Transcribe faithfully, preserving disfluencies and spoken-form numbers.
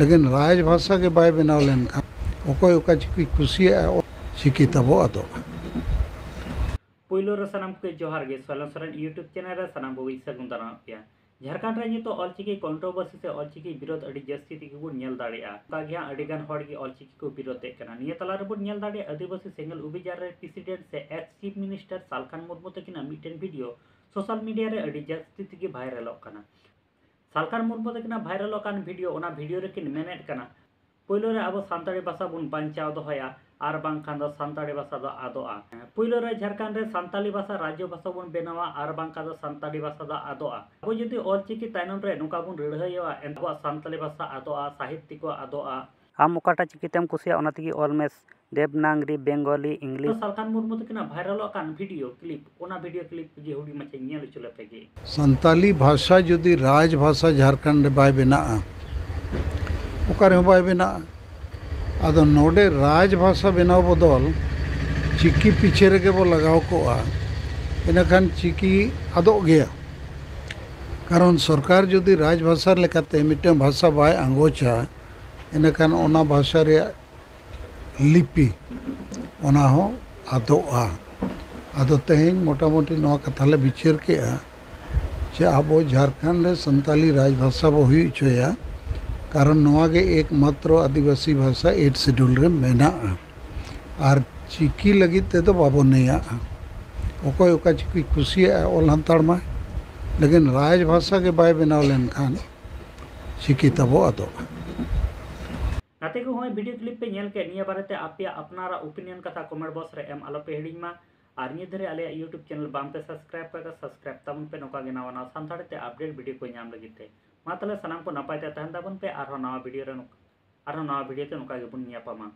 ᱞᱮᱠᱤᱱ ᱨᱟᱡᱽ ᱵᱷᱟᱥᱟ ᱜᱮ ᱵᱟᱭ ᱵᱮᱱᱟᱣ ᱞᱮᱱᱠᱷᱟᱱ ᱚᱠᱚᱭ ᱚᱠᱟ ᱪᱤᱠᱤ ᱠᱩᱥᱤᱭᱟᱜᱼᱟ, ᱪᱤᱠᱤ ᱛᱟᱵᱚ ᱟᱫᱚᱜᱼᱟ᱾ ᱯᱩᱭᱞᱩ ᱨᱮ ᱥᱟᱱᱟᱢ ᱠᱚᱜᱮ ᱡᱚᱦᱟᱨ ᱜᱮ᱾ ᱥᱚᱭᱞᱚᱱ ᱥᱚᱨᱮᱱ YouTube ᱪᱮᱱᱮᱞ ᱨᱮ ᱥᱟᱱᱟᱢ ᱠᱚᱜᱮ ᱥᱟᱹᱜᱩᱱ ᱫᱟᱨᱟᱢ ᱯᱮᱭᱟ᱾ ᱡᱷᱟᱲᱠᱷᱚᱸᱰ ᱨᱮ ᱱᱤᱛᱚᱜ ᱚᱞᱪᱤᱠᱤ ᱠᱚᱱᱴᱨᱳᱵᱷᱟᱨᱥᱤ ᱥᱮ ᱚᱞᱪᱤᱠᱤ ᱵᱤᱨᱳᱫᱷ ᱟᱹᱰᱤ ᱡᱟᱹᱥᱛᱤ ᱛᱮᱜᱮ ᱵᱚᱱ ᱧᱮᱞ ᱫᱟᱲᱮᱭᱟᱜᱼᱟ᱾ ᱚᱱᱠᱟ ᱜᱮ ᱦᱟᱸᱜ ᱟᱹᱰᱤ ᱜᱟᱱ ᱦᱚᱲ ᱜᱮ ᱚᱞᱪᱤᱠᱤ ᱠᱚ ᱵᱤᱨᱳᱫᱷᱮᱫ ᱠᱟᱱᱟ᱾ ᱱᱤᱭᱟᱹ ᱛᱟᱞᱟ ᱨᱮᱵᱚᱱ ᱧᱮᱞ ᱫᱟᱲᱮᱭᱟᱜᱼᱟ ᱟᱹᱫᱤᱵᱟᱹᱥᱤ ᱥᱮᱸᱜᱮᱞ ᱚᱵᱷᱤᱡᱟᱱ ᱨᱮ ᱯᱨᱮᱥᱤᱰᱮᱱᱴ ᱥᱮ X chip minister Salkhan Murmu ᱛᱟᱹᱠᱤᱱᱟᱜ ᱢᱤᱫᱴᱮᱱ ᱵᱷᱤᱰᱤᱭᱳ ᱥᱳᱥᱟᱞ ᱢᱤᱰᱤᱭᱟ ᱨᱮ ᱟᱹᱰᱤ ᱡᱟᱹᱥᱛᱤ ᱛᱮᱜᱮ ᱵᱷᱟᱭᱨᱟᱞᱚᱜ ᱠᱟᱱᱟ᱾ ᱥᱟᱞᱠᱷᱟᱱ ᱢᱩᱨᱢᱩ ᱛᱟᱹᱠᱤᱱᱟᱜ ᱵᱷᱟᱭᱨᱟᱞᱚᱜ ᱠᱟᱱ ᱵᱷᱤᱰᱤᱭᱳ, ᱚᱱᱟ ᱵᱷᱤᱰᱤᱭᱳ ᱨᱮᱠᱤᱱ ᱢᱮᱱᱮᱫ ᱠᱟᱱᱟ, ᱯᱳᱭᱞᱳ ᱨᱮ ᱟᱵᱚ ᱥᱟᱱᱛᱟᱲᱤ ᱵᱷᱟᱥᱟ ᱵᱚᱱ ᱵᱟᱧᱪᱟᱣ ᱫᱚᱦᱚᱭᱟ, ᱟᱨ ᱵᱟᱝᱠᱷᱟᱱ ᱫᱚ ᱥᱟᱱᱛᱟᱲᱤ ᱵᱷᱟᱥᱟ ᱫᱚ ᱟᱫᱚᱜᱼᱟ᱾ ᱯᱳᱭᱞᱳ ᱨᱮ ᱡᱷᱟᱲᱠᱷᱚᱸᱰ ᱨᱮ ᱥᱟᱱᱛᱟᱲᱤ ᱵᱷᱟᱥᱟ ᱨᱟᱡᱽᱡᱚ ᱵᱷᱟᱥᱟ ᱵᱚᱱ ᱵᱮᱱᱟᱣᱟ, ᱟᱨ ᱵᱟᱝᱠᱷᱟᱱ ᱫᱚ ᱥᱟᱱᱛᱟᱲᱤ ᱵᱷᱟᱥᱟ ᱫᱚ ᱟᱫᱚᱜᱼᱟ᱾ ᱟᱵᱚ ᱡᱩᱫᱤ ᱚᱞᱪᱤᱠᱤ ᱛᱟᱭᱱᱚᱢ ᱨᱮ ᱱᱚᱝᱠᱟ ᱵᱚᱱ ᱞᱟᱹᱲᱦᱟᱹᱭᱚᱜᱼᱟ, ᱮᱱ ᱟᱵᱚᱣᱟᱜ ᱥᱟᱱᱛᱟᱲᱤ ᱵᱷᱟᱥᱟ ᱟᱫᱚᱜᱼᱟ, ᱥᱟᱦᱤᱛᱭᱚ ᱠᱚ ᱟᱫᱚᱜᱼᱟ᱾ ᱟᱢ ᱚᱠᱟᱴᱟᱜ ᱪᱤᱠᱤ ᱛᱮᱢ ᱠᱩᱥᱤᱭᱟᱜᱼᱟ, ᱚᱱᱟ ᱛᱮᱜᱮ ᱚᱞ ᱢᱮ᱾ ᱫᱮᱵᱽᱱᱟᱜᱽᱨᱤ, ᱵᱮᱝᱜᱚᱞᱤ, ᱤᱝᱞᱤᱥ᱾ ᱥᱟᱞᱠᱷᱟᱱ ᱢᱩᱨᱢᱩ ᱛᱟᱹᱠᱤᱱᱟᱜ ᱵᱷᱟᱭᱨᱟᱞᱚᱜ ᱠᱟᱱ ᱵᱷᱤᱰᱤᱭᱳ ᱠᱞᱤᱯ, ᱚᱱᱟ ᱵᱷᱤᱰᱤᱭᱳ ᱠᱞᱤᱯ ᱜᱮ ᱦᱩᱰᱤᱧ ᱢᱟᱪᱷᱟᱧ ᱧᱮᱞ ᱦᱚᱪᱚ ᱞᱮᱯᱮ ᱜᱮ᱾ ᱥᱟᱱᱛᱟᱞᱤ ᱵᱷᱟᱥᱟ ᱡᱩᱫᱤ ᱨᱟᱡᱽ ᱵᱷᱟᱥᱟ ᱡᱷᱟᱲᱠᱷᱚᱸᱰ ᱨᱮ ᱵᱟᱭ ᱵᱮᱱᱟᱜᱼᱟ, ᱚᱠᱟ ᱨᱮᱦᱚᱸ ᱵᱟᱭ ᱵᱮᱱᱟᱜᱼᱟ᱾ ᱟᱫᱚ ᱱᱚᱰᱮ ᱨᱟᱡᱽ ᱵᱷᱟᱥᱟ ᱵᱮᱱᱟᱣ ᱵᱚᱫᱚᱞ ᱪᱤᱠᱤ ᱯᱤᱪᱷᱮ ᱨᱮᱜᱮ ᱵᱚ ᱞᱟᱜᱟᱣ ᱠᱚᱜᱼᱟ, ᱤᱱᱟᱹᱠᱷᱟᱱ ᱪᱤᱠᱤ ᱟᱫᱚᱜ ᱜᱮᱭᱟ᱾ ᱠᱟᱨᱚᱱ ᱥᱚᱨᱠᱟᱨ ᱡᱩᱫᱤ ᱨᱟᱡᱽ ᱵᱷᱟᱥᱟ ᱞᱮᱠᱟᱛᱮ ᱢᱤᱫᱴᱟᱝ ᱵᱷᱟᱥᱟ ᱵᱟᱭ ᱟᱸᱜᱚᱪᱟ, ᱤᱱᱟᱹᱠᱷᱟᱱ ᱚᱱᱟ ᱵᱷᱟᱥᱟ ᱨᱮᱭᱟᱜ ᱞᱤᱯᱤ, ᱚᱱᱟ ᱦᱚᱸ ᱟᱫᱚᱜᱼᱟ᱾ ᱟᱫᱚ ᱛᱮᱦᱮᱧ ᱢᱚᱴᱟᱢᱩᱴᱤ ᱱᱚᱣᱟ ᱠᱟᱛᱷᱟ ᱞᱮ ᱵᱤᱪᱟᱹᱨ ᱠᱮᱜᱼᱟ ᱡᱮ ᱟᱵᱚ ᱡᱷᱟᱲᱠᱷᱚᱸᱰ ᱨᱮ ᱥᱟᱱᱛᱟᱞᱤ ᱨᱟᱡᱽ ᱵᱷᱟᱥᱟ ᱵᱚ ᱦᱩᱭ ᱦᱚᱪᱚᱭᱟ, ᱠᱟᱨᱚᱱ ᱱᱚᱣᱟ ᱜᱮ ᱮᱠᱢᱟᱛᱨᱚ ᱟᱹᱫᱤᱵᱟᱹᱥᱤ ᱵᱷᱟᱥᱟ ᱮᱭᱤᱴ ᱥᱤᱰᱩᱞ ᱨᱮ ᱢᱮᱱᱟᱜᱼᱟ᱾ ᱟᱨ ᱪᱤᱠᱤ ᱞᱟᱹᱜᱤᱫ ᱛᱮᱫᱚ ᱵᱟᱵᱚ ᱱᱮᱭᱟᱜᱼᱟ᱾ ᱚᱠᱚᱭ ᱚᱠᱟ ᱪᱤᱠᱤ ᱠᱩᱥᱤᱭᱟᱜᱼᱟ, ᱚᱞ ᱦᱟᱛᱟᱲ ᱢᱟᱭ, ᱞᱮᱠᱤᱱ ᱨᱟᱡᱽ ᱵᱷᱟᱥᱟ ᱜᱮ ᱵᱟᱭ ᱵᱮᱱᱟᱣ ᱞᱮᱱᱠᱷᱟᱱ ᱪᱤᱠᱤ ᱛᱟᱵᱚ ᱟᱫᱚᱜᱼᱟ᱾ ᱜᱟᱛᱮ ᱠᱚ, ᱦᱚᱸᱜᱼᱚᱭ ᱵᱷᱤᱰᱤᱭᱳ ᱠᱞᱤᱯ ᱯᱮ ᱧᱮᱞ ᱠᱮᱫ, ᱱᱤᱭᱟᱹ ᱵᱟᱨᱮᱛᱮ ᱟᱯᱮᱭᱟᱜ ᱟᱯᱱᱟᱨᱟᱜ ᱚᱯᱤᱱᱤᱭᱚᱱ ᱠᱟᱛᱷᱟ ᱠᱚᱢᱮᱱᱴ ᱵᱚᱠᱥ ᱨᱮ ᱮᱢ ᱟᱞᱚᱯᱮ ᱦᱤᱲᱤᱧ ᱢᱟ᱾ ᱟᱨ ᱱᱤᱭᱟᱹ ᱫᱷᱟᱹᱨᱤᱡ ᱟᱞᱮᱭᱟᱜ YouTube ᱪᱮᱱᱮᱞ ᱵᱟᱝ ᱯᱮ ᱥᱟᱵᱥᱠᱨᱟᱭᱤᱵ ᱠᱟᱫᱟ, ᱥᱟᱵᱥᱠᱨᱟᱭᱤᱵ ᱛᱟᱵᱚᱱ ᱯᱮ ᱱᱚᱝᱠᱟ ᱜᱮ ᱱᱟᱣᱟ ᱱᱟᱣᱟ ᱥᱟᱱᱛᱟᱲᱤ ᱛᱮ ᱟᱯᱰᱮᱴ ᱵᱷᱤᱰᱤᱭᱳ ᱠᱚ ᱧᱟᱢ ᱞᱟᱹᱜᱤᱫ ᱛᱮ᱾ ᱢᱟ ᱛᱟᱦᱞᱮ ᱥᱟᱱᱟᱢ ᱠᱚ ᱱᱟᱯᱟᱭ ᱛᱮ ᱛᱟᱦᱮᱱ ᱛᱟᱵᱚᱱ ᱯᱮ, ᱟᱨᱦᱚᱸ ᱱᱟᱣᱟ ᱵᱷᱤᱰᱤᱭᱳ ᱨᱮ ᱱᱚ-, ᱟᱨᱦᱚᱸ ᱱᱟᱣᱟ ᱵᱷᱤᱰᱤᱭᱳ ᱛᱮ ᱱᱚᱝᱠᱟ ᱜᱮᱵᱚᱱ ᱧᱟᱯᱟᱢᱟ᱾